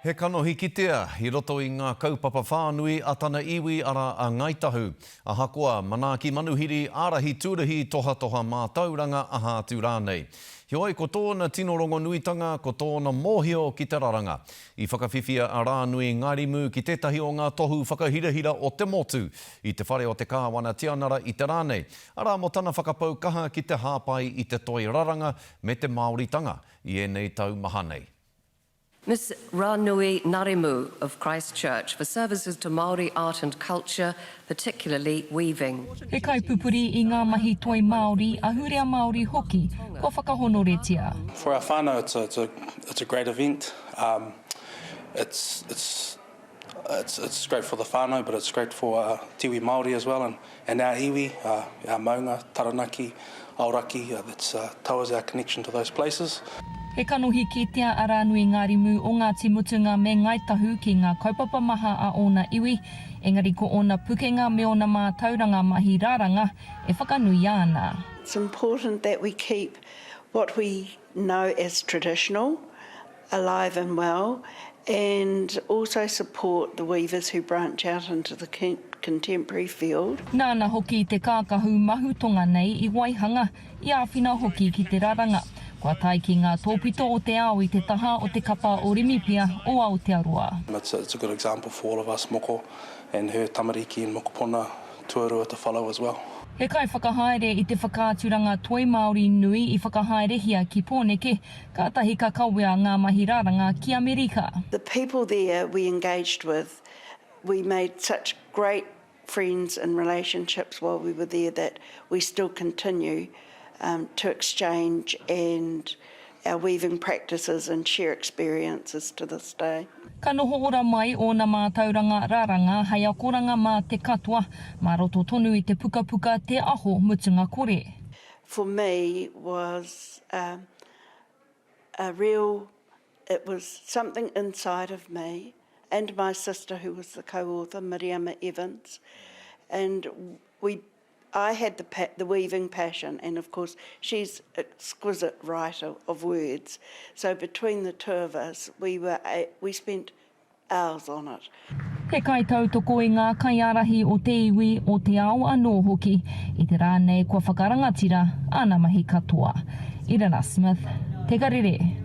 He kanohi kitea i roto i ngā kaupapa whānui a tana iwi arā a Ngāi Tahu. Ahakoa, manaaki manuhiri, ārahi tūruhi, tohatoha mātauranga, aha atu rānei. Heoi, ko tōna tino rongonuitanga, ko tōna mōhio ki te raranga. I whakawhiwhia a Rānui Ngarimu ki tētahi o ngā tohu whakahirahira o te motu i te whare o te Kāwana Tianara i te rā nei, arā mō tana whakapau kaha ki te hāpai i te toi raranga me te Māoritanga i ēnei tau maha nei. Miss Ranui Ngarimu of Christchurch for services to Māori art and culture, particularly weaving. He kaipupuri i ngā mahi toi Māori, ahurea Māori hoki, kua whakahonoretia. For our whānau it's a, it's a, it's a great event. Um, it's, it's, it's, it's great for the whānau but it's great for uh, te iwi Māori as well and, and our iwi, uh, our maunga, Taranaki, Aoraki, uh, that's uh, Taua's our connection to those places. He kanohi kitea a Rānui Ngārimu o Ngāti Mutunga me Ngāi Tahu ki ngā kaupapa maha a ōna iwi, engari ko ōna pukenga me ōna mātauranga mahi raranga e whakanuia ana. It's important that we keep what we know as traditional alive and well and also support the weavers who branch out into the contemporary field. Nāna hoki te kākahu mahutonga nei i waihanga, i āwhina hoki ki te raranga. Kua tae ki ngā tōpito o te ao i te taha o te kapa o Rimipia o Aotearoa. It's a good example for all of us moko and her tamariki and mokopuna tuarua to follow as well. He kaiwhakahaere i te whakaaturanga toi Māori nui i whakahaerehia ki Pōneke, Kātahi ka kawea ngā mahi raranga ki Amerika. The people there we engaged with, we made such great friends and relationships while we were there that we still continue to exchange and our weaving practices and share experiences to this day. Ka noho ora mai ōna mātauranga raranga hei akoranga mā te katoa, mā roto tonu i te pukapuka Te Aho Mutunga Kore. For me was a real, it was something inside of me and my sister who was the co-author, Miriama Evans, and we, I had the, the weaving passion and of course she's exquisite writer of words, so between the two of us we were, we spent hours on it. He kaitautoko i ngā kaiārahi o te iwi, o te ao anō hoki. I te rā nei kua whakarangatira āna mahi katoa. Irina Smith, Te Karere.